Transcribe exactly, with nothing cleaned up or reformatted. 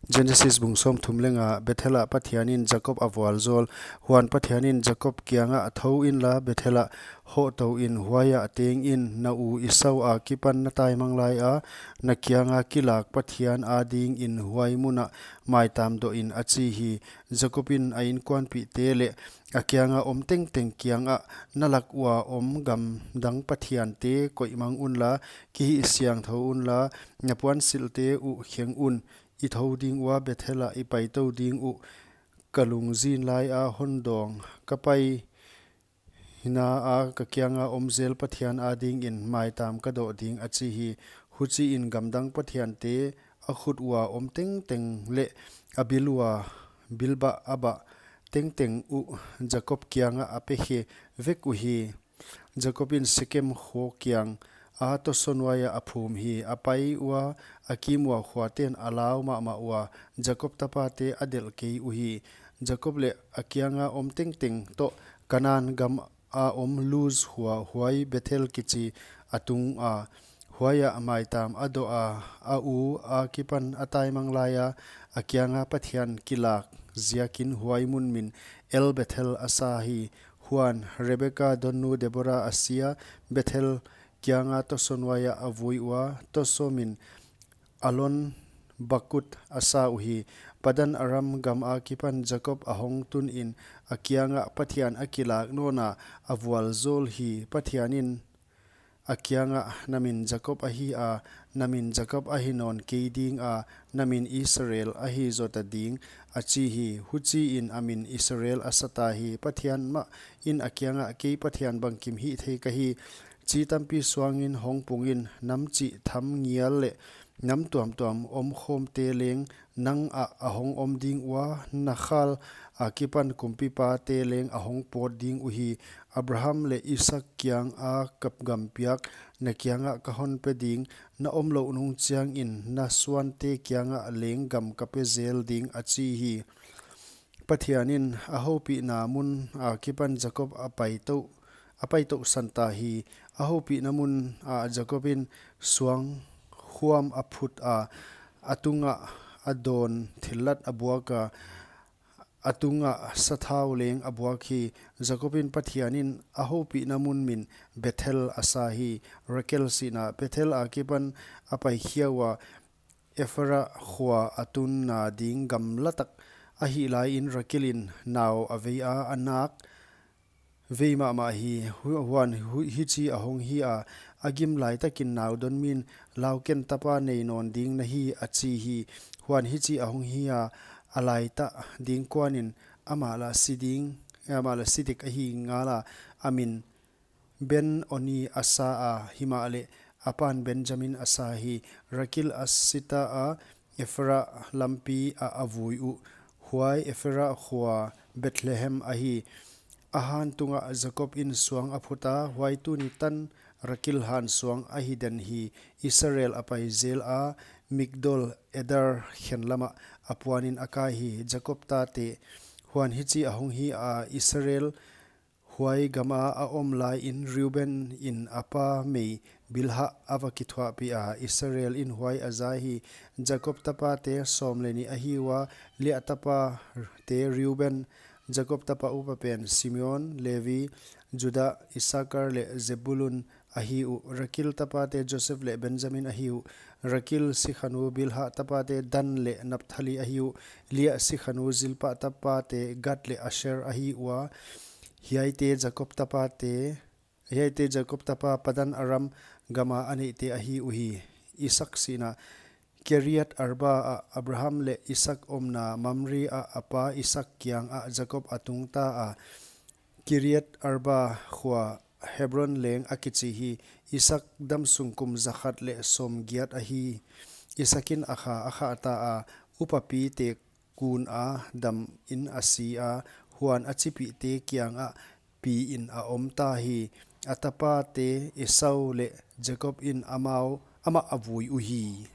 Genesis bung sawmthum leh nga. Bethel ah Pathian in Jakob a vualzawl. Huan Pathian in Jakob kiangah, "Thou inla Bethel ah hohtou in, huaiah teng in, na u Esau akipan na taimang lai a, na kianga kilak Pathian adingin huai mun ah maitam doh in," a chi hi. Jakob in a inkuanpihte leh a kianga om tengteng kiangah, "Na lak ua om gamdang pathiante koihmang unla, kihihsiangthou unla, na puansilhte uh kheng un. I thou ding ua Bethel ah i paitou ding uh, ka lungzin lai a hon dawng ka pai hina a ka kianga om zel Pathian adingin maitam ka doh ding," a chi hi. Huchiin gamdang pathiante a khut ua om tengteng leh a bil ua bilbah a bah tengteng uh Jakob kiangah a pekhe vek uhi. Jakob in Sekem khua kiang a tawsaw nuaiah a phum hi. A pai ua a kim ua khuaten a lau mahmah ua, Jakob tapate a delh kei uhi. Jakob leh a kianga om tengteng toh Kanan gam a om Luz khua, huai Bethel kichi, a tung a, huaiah maitam a doh a, a u akipan a taimang lai a, a kianga Pathian kilak ziakin huai mun min El Bethel a sa hi. Huan Rebeka donnu Debora a sia, Bethel kianga tawsaw nuaiah a vui ua, tawsaw min Alon Bakut a sa uhi. Padan Aram gam akipan Jakob a hong tun in a kiangah Pathian a kilak nawn a, a vualzawl hi. Pathian in a kiangah, "Na min Jakob ahi a, na min Jakob ahi nawn kei ding a, na min Israel ahi zota ding," a chi hi. Huchiin a min Israel a sata hi. Pathian mah in a kiangah, "Kei Pathian bangkim hihthei ka hi. Chi tampi suangin hong pung in, nam chih tham ngial leh nam tuamtuam omkhawmte leng, nang ah a hong om ding ua, na khal akipan kumpipate leng a hong pawt ding uhi. Abraham leh Isak kianga ka gam piak, na kiangah ka hon pe ding, na omlouh nung chiangin na suante kiangah leng gam ka pe zel ding," a chi hi. Pathian in a houpihna mun akipan Jakob a paitou, a paitouhsan ta hi. A houpihna mun ah Jakob in suang khuam a phut a, a tungah a dawn thillat a buak a, a tungah sathau leng a buak hi. Jakob in Pathian in a houpihna mun min Bethel a sa hi. Rakel sihna. Bethel akipan a paikhia ua, Efrata khua a tunna ding gamla tak ahih laiin Rakel in nau a vei a, a nak vei mahmah hi. Hu-, huan hu-, hichi a hong hi a, a gim laitakin nau don min, "Lau ken, tapa nei nawn ding na hi," a chi hi. Huan hichi a hong hi a, a laitah ding kuanin amah lah si ding, amah lah si dek ahi ngal a, a min Ben-oni a sa a, himahleh a pan Benjamin a sa hi. Rakel a sita a, Efrata lampi ah a vui uh. Huai Efrata khua Bethlehem ahi. A han tungah Jakob in suang a phut a, huai tuni tan Rakel han suang ahi den hi. Israel a pai zel a, Migdol Eder khen lamah a puanin a kai hi. Jakob tate. Huan hichi a hong hi a, Israel huai gama a om laiin Reuben in a pa mei Bilha a va kithuahpih a, Israel in huai a za hi. Jakob tapate sawm leh nih ahi ua, Lea tapate Reuben, Jakob tapa upa pen Simeon, Levi, Juda, Isakar leh Zebulun ahi uh. Rakel tapate Joseph leh Benjamin ahi uh. Rakel sikhanu Bilha tapate Dan leh Naphtali ahi uh. Lea sikhanu Zilpa tapate Gad leh Asher ahi ua. Hiaite Jakob tapate, hiaite Jakob tapa Padan Aram gama a neihte ahi uhi. Isak sihna. Kiriat Arba ah Abraham leh Isak omna Mamre ah a pa Isak kiangah Jakob a tungta a. Kiriat Arba khua Hebron leng a kichi hi. Isak damsung kum zakhat leh sawmgiat ahi. Isak in a kha a khahta a, upapite kun a dam in a si a, huan a chipihte kiangah pi in a omta hi. A tapate Esau leh Jakob in amau, amah a vui uhi.